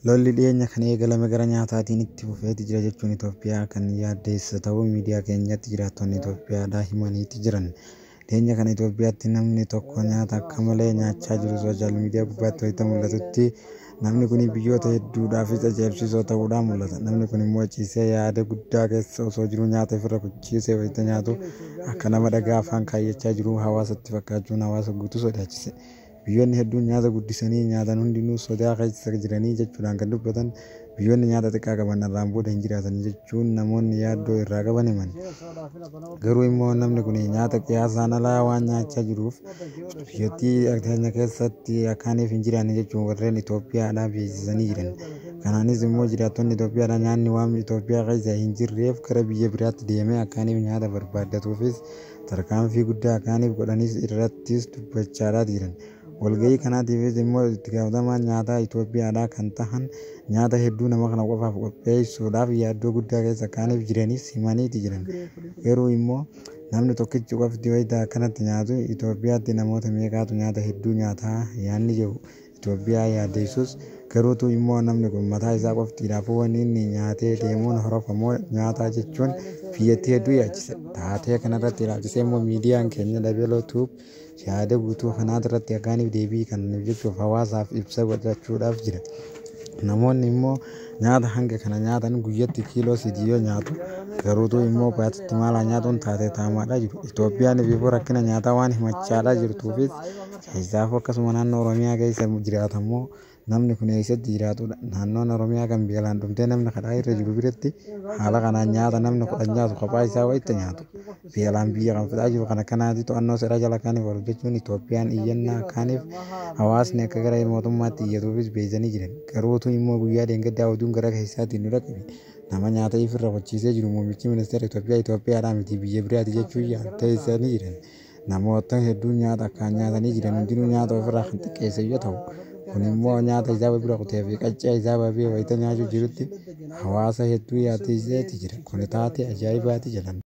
Lolli dhiyeenya kana eegalame gara nyaataatiin itti fufeeti jira jechuun Itoophiyaa kan yaaddeessa ta'uu miidiyaa keenyatti jiraattonni Itoophiyaadhaa himaniiti jiran. Dhiyeenya kana Itoophiyaatti namni tokko nyaata akka malee nyaachaa jiru sooshaal miidiyaa gubbaatti wayita mul'atutti namni kun biyyoota hedduudhaafis ajaa'ibsiisoo ta'uudhaan mul'ata. Namni kun immoo ciisee yaada guddaa keessa osoo jiruu nyaata ofirra kuchiisee wayita nyaatu akka nama dhagaa afaan kaayyachaa jiru hawaasatti fakkaachuun hawaasa guutuu sodaachise. Biyyoonni hedduun nyaata guddisanii nyaatan hundinuu sodaa keessa jiranii jechuudhaan kan dubbatan biyyoonni nyaata xiqqaa qaban irraan booda hin jiraatan jechuun namoonni yaaddoo irraa qaban himan. Garuu immoo namni kun nyaata qiyaasaan alaa waan nyaachaa jiruuf biyyattii keenya keessatti akkaaniif hin jiraanne jechuun warreen Itoophiyaadhaa beeksisanii jiran. Kanaanis immoo jiraattonni Itoophiyaadhaa nyaanni waan Itoophiyaa keessa hin jirreef gara biyya biraatti deemee akkaaniif nyaata barbaaddatuufis tarkaanfii guddaa akkaaniif godhanis irrattis dubbachaadhaa jiran. Walgahii kanaatiifis immoo itti gaafatamaan nyaataa Itoophiyaadhaa kan tahan nyaata hedduu nama kana qofaaf qopheessuudhaaf yaaddoo guddaa keessa akkaaniif jiranis himaniiti jiran. Garuu immoo namni tokkichi qofti wayita akkanatti nyaatu Itoophiyaatti namoota meeqaatu nyaata hedduu nyaataa yaadni jiru Itoophiyaa yaaddeessus garuutu immoo namni kun mataa isaa qoftiidhaafuu wanni inni nyaatee deemuun horofamoo nyaataa jechuun biyyattii hedduu yaachise. Taatee kanarratti ilaalchisee immoo miidiyaan keenya Dabeloo Tuub yaada guutuu kanaatirratti akkaaniif deebii kennuuf jechuuf hawaasaaf ibsa godhachuudhaaf jira. Namoonni immoo nyaata hanga kana nyaatan guyyatti kiiloo 3 yoo nyaatu garuutu immoo baatitti maala nyaatuun taatee taamaadhaa jiru. Itoophiyaan ififuu rakkina nyaataa waan himachaadhaa jirtuufis keessaafuu akkasuma naannoo Oromiyaa keessa jiraatammoo namni kun eessatti jiraatudha. Naannoon Oromiyaa kan beelaan dhumtee namni kadhaa irra jiru biratti haala kanaan nyaata namni 10 nyaatu kophaa isaa wayitti nyaatu. Beelaan biyya kan fixaa jiru kana kanaati to'annoo seeraa jala kaaniif oolu jechuun Itoophiyaan iyyannaa kaaniif hawaasni akka gara mootummaatti iyyatuufis beeksisanii jiran. Garuutu immoo guyyaa dheengaddaa oduun gara keessaatiin nu dhaqqabe. Nama nyaata ifirra qochiisee jiru muummichi ministeera Itoophiyaa Itoophiyaadhaa miti biyya biraati jechuun yaaddeessanii jiran. Namoota hedduun nyaata akkaan nyaatanii jiran hundinuu nyaata ofirraa kan xiqqeesse yoo ta'u kun immoo nyaata isaa bira kutee fi qaccee isaa babee wayita nyaachuu jirutti hawaasa hedduu yaaddeesseeti jira. Kun taatee ajaa'ibaati jedhan.